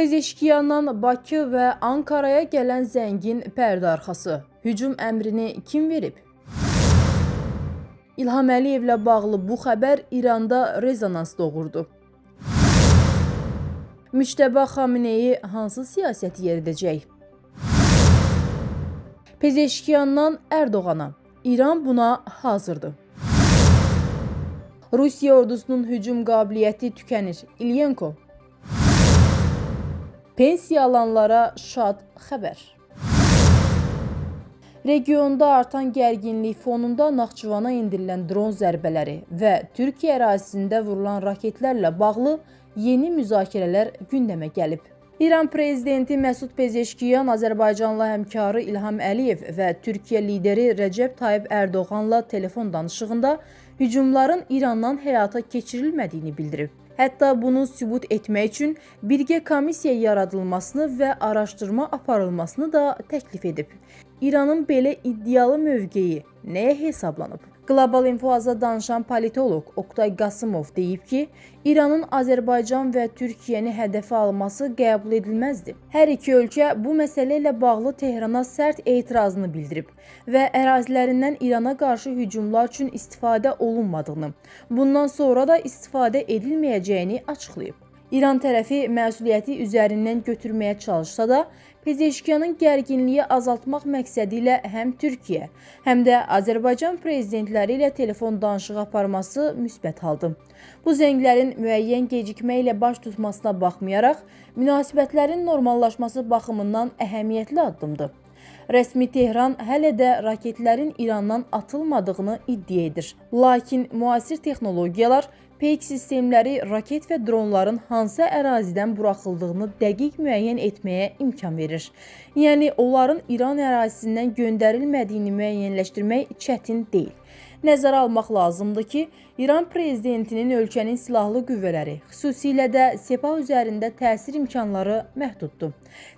Pezeşkiyandan Bakı və Ankaraya gələn zəngin pərdə arxası. Hücum əmrini kim verib? İlham Əliyevlə bağlı bu xəbər İranda rezonans doğurdu. Müctəba Xameneyi hansı siyasəti yeridəcək? Pezeşkiyandan Ərdoğana. İran buna hazırdır. Rusiya ordusunun hücum qabiliyyəti tükənir. İlyenko. Pensiya alanlara şad xəbər. Regionda artan gərginlik fonunda Naxçıvana endirilən dron zərbələri və Türkiyə ərazisində vurulan raketlərlə bağlı yeni müzakirələr gündəmə gəlib. İran prezidenti Məsud Pezeşkiyan Azərbaycanlı həmkarı İlham Əliyev və Türkiyə lideri Rəcəb Tayyip Ərdoğanla telefon danışığında hücumların İrandan həyata keçirilmədiyini bildirib. Hətta bunu sübut etmək üçün birgə komissiya yaradılmasını və araşdırma aparılmasını da təklif edib. İranın belə iddialı mövqeyi nəyə hesablanıb? Qlobal İnfoaza danışan politoloq Oqtay Qasımov deyib ki, İranın Azərbaycan və Türkiyəni hədəfə alması qəbul edilməzdir. Hər iki ölkə bu məsələ ilə bağlı Tehrana sərt etirazını bildirib və ərazilərindən İrana qarşı hücumlar üçün istifadə olunmadığını, bundan sonra da istifadə edilməyəcəyini açıqlayıb. İran tərəfi məsuliyyəti üzərindən götürməyə çalışsa da, Pezeşkiyanın gərginliyi azaltmaq məqsədi ilə həm Türkiyə, həm də Azərbaycan prezidentləri ilə telefon danışığı aparması müsbət haldır. Bu zənglərin müəyyən gecikmə ilə baş tutmasına baxmayaraq, münasibətlərin normallaşması baxımından əhəmiyyətli addımdır. Rəsmi Tehran hələ də raketlərin İrandan atılmadığını iddia edir. Lakin müasir texnologiyalar, peyk sistemləri raket və dronların hansı ərazidən buraxıldığını dəqiq müəyyən etməyə imkan verir. Yəni onların İran ərazisindən göndərilmədiyini müəyyənləşdirmək çətin deyil. Nəzərə almaq lazımdır ki, İran prezidentinin ölkənin silahlı qüvvələri, xüsusilə də Sepah üzərində təsir imkanları məhduddur.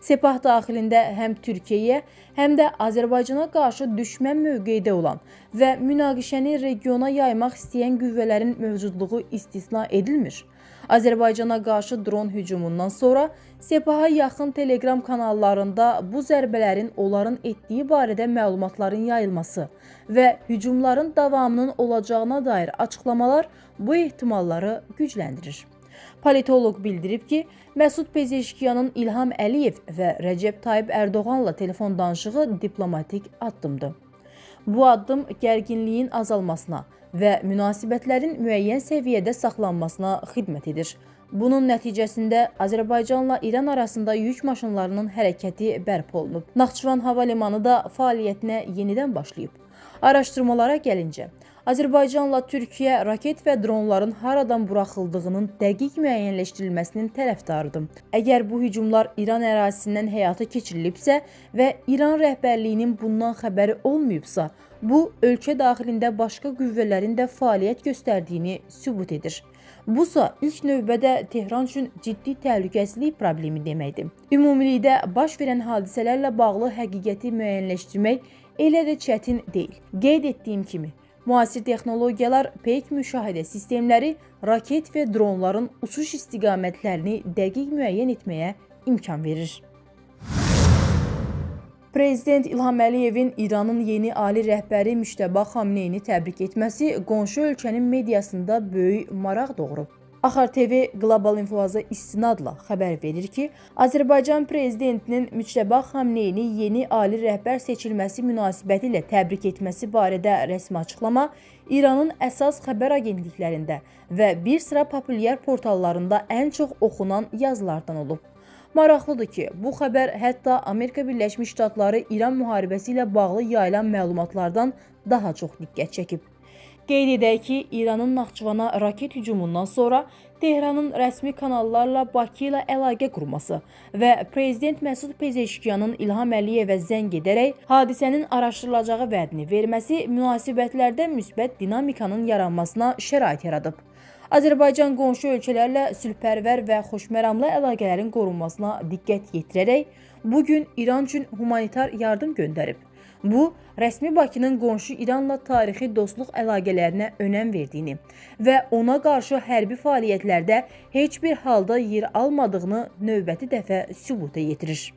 Sepah daxilində həm Türkiyəyə, həm də Azərbaycana qarşı düşmən mövqedə olan və münaqişəni regiona yaymaq istəyən qüvvələrin mövcudluğu istisna edilmir. Azərbaycana qarşı dron hücumundan sonra Sepaha yaxın Telegram kanallarında bu zərbələrin onların etdiyi barədə məlumatların yayılması və hücumların davamının olacağına dair açıqlamalar bu ehtimalları gücləndirir. Politoloq bildirib ki, Məsud Pezeşkiyanın İlham Əliyev və Rəcəb Tayyip Ərdoğanla telefon danışığı diplomatik addımdır. Bu addım gərginliyin azalmasına və münasibətlərin müəyyən səviyyədə saxlanmasına xidmət edir. Bunun nəticəsində Azərbaycanla İran arasında yük maşınlarının hərəkəti bərpa olunub. Naxçıvan hava limanı da fəaliyyətinə yenidən başlayıb. Araşdırmalara gəlincə, Azərbaycanla Türkiyə raket və dronların haradan buraxıldığının dəqiq müəyyənləşdirilməsinin tərəfdarıdır. Əgər bu hücumlar İran ərazisindən həyata keçirilibsə və İran rəhbərliyinin bundan xəbəri olmayıbsa, bu ölkə daxilində başqa qüvvələrin də fəaliyyət göstərdiyini sübut edir. Busa ilk növbədə Tehran üçün ciddi təhlükəsizlik problemi deməkdir. Ümumilikdə baş verən hadisələrlə bağlı həqiqəti müəyyənləşdirmək elə də çətin deyil. Qeyd etdiyim kimi, müasir texnologiyalar, peyk müşahidə sistemləri raket və dronların uçuş istiqamətlərini dəqiq müəyyən etməyə imkan verir. Prezident İlham Əliyevin İranın yeni ali rəhbəri Müctəba Xameneyini təbrik etməsi qonşu ölkənin mediasında böyük maraq doğurub. Axar TV Qlobal İnfoaza istinadla xəbər verir ki, Azərbaycan prezidentinin Müctəba Xameneyini yeni ali rəhbər seçilməsi münasibətilə təbrik etməsi barədə rəsmi açıqlama İranın əsas xəbər agentliklərində və bir sıra populyar portallarında ən çox oxunan yazılardan olub. Maraqlıdır ki, bu xəbər hətta Amerika Birləşmiş Ştatları İran müharibəsi ilə bağlı yayılan məlumatlardan daha çox diqqət çəkib. Qeyd edək ki, İranın Naxçıvana raket hücumundan sonra Tehranın rəsmi kanallarla Bakı ilə əlaqə qurması və prezident Məsud Pezeşkiyanın İlham Əliyevə zəng edərək hadisənin araşdırılacağı vədini verməsi münasibətlərdə müsbət dinamikanın yaranmasına şərait yaradıb. Azərbaycan qonşu ölkələrlə sülhpərvər və xoşməramlı əlaqələrin qorunmasına diqqət yetirərək bu gün İran üçün humanitar yardım göndərib. Bu, rəsmi Bakının qonşu İranla tarixi dostluq əlaqələrinə önəm verdiyini və ona qarşı hərbi fəaliyyətlərdə heç bir halda yer almadığını növbəti dəfə sübuta yetirir.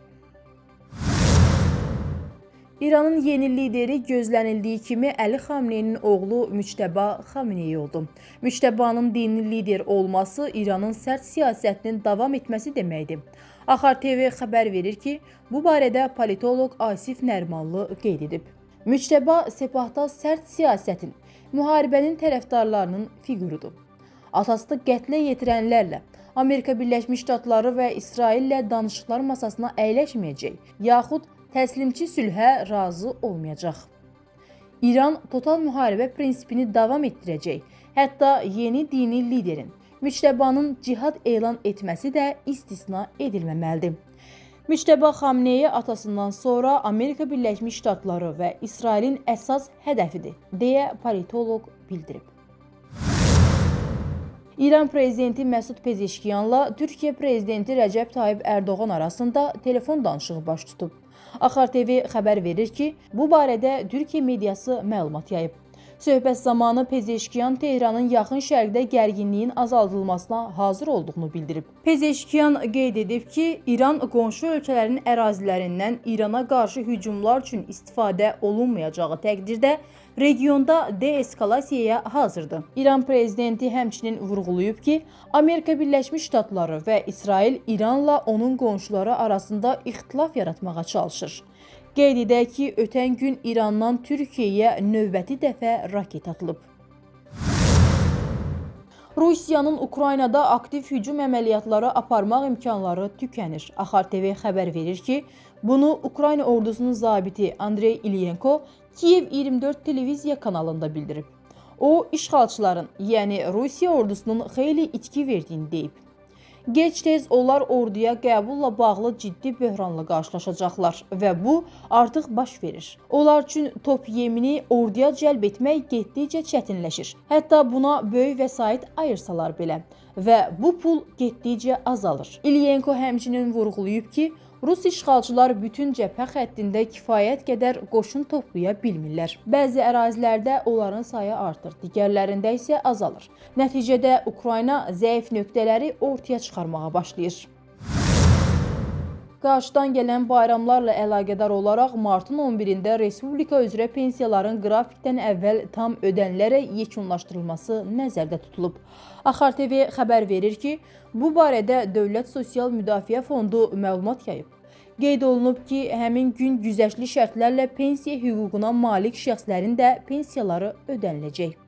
İranın yeni lideri gözlənildiyi kimi Əli Xamneyinin oğlu Müctəba Xameneyi oldu. Müctəbanın dini lider olması İranın sərt siyasətinin davam etməsi deməkdir. Axar TV xəbər verir ki, bu barədə politoloq Asif Nərimanlı qeyd edib. Müctəba Sepahda sərt siyasətin, müharibənin tərəfdarlarının fiqurudur. Atasını qətlə yetirənlərlə, Amerika Birləşmiş Ştatları və İsraillə danışıqlar masasına əyləşməyəcək, yaxud təslimçi sülhə razı olmayacaq. İran total müharibə prinsipini davam etdirəcək. Hətta yeni dini liderin, Müctəbanın cihad elan etməsi də istisna edilməməlidir. Müctəba Xamneyi atasından sonra Amerika Birləşmiş Ştatları və İsrailin əsas hədəfidir, deyə politoloq bildirib. İran prezidenti Məsud Pezeşkiyanla Türkiyə prezidenti Rəcəb Tayyip Ərdoğan arasında telefon danışığı baş tutub. Axar TV xəbər verir ki, bu barədə Türkiyə mediası məlumat yayıb. Söhbət zamanı Pezeşkiyan Tehranın Yaxın Şərqdə gərginliyin azaldılmasına hazır olduğunu bildirib. Pezeşkiyan qeyd edib ki, İran qonşu ölkələrin ərazilərindən İrana qarşı hücumlar üçün istifadə olunmayacağı təqdirdə regionda deeskalasiyaya hazırdır. İran prezidenti həmçinin vurğulayıb ki, Amerika Birləşmiş Ştatları və İsrail İranla onun qonşuları arasında ixtilaf yaratmağa çalışır. Qeyd edək ki, ötən gün İrandan Türkiyəyə növbəti dəfə raket atılıb. Rusiyanın Ukraynada aktiv hücum əməliyyatları aparmaq imkanları tükənir. Axar TV xəbər verir ki, bunu Ukrayna ordusunun zabiti Andrey İlyenko Kiyev 24 televiziya kanalında bildirib. O, işğalçıların, yəni Rusiya ordusunun xeyli itki verdiyini deyib. Gec-tez onlar orduya qəbulla bağlı ciddi böhranla qarşılaşacaqlar və bu artıq baş verir. Onlar üçün top yemini orduya cəlb etmək getdikcə çətinləşir. Hətta buna böyük vəsait ayırsalar belə və bu pul getdikcə azalır. İlyenko həmçinin vurğulayıb ki, Rus işğalçılar bütün cəbhə xəttində kifayət qədər qoşun toplaya bilmirlər. Bəzi ərazilərdə onların sayı artır, digərlərində isə azalır. Nəticədə Ukrayna zəif nöqtələri ortaya çıxarmağa başlayır. Qarşıdan gələn bayramlarla əlaqədar olaraq martın 11-də Respublika üzrə pensiyaların qrafikdən əvvəl tam ödənilərək yekunlaşdırılması nəzərdə tutulub. Axar TV xəbər verir ki, bu barədə Dövlət Sosial Müdafiə Fondu məlumat yayıb. Qeyd olunub ki, həmin gün güzəştli şərtlərlə pensiya hüququna malik şəxslərin də pensiyaları ödəniləcək.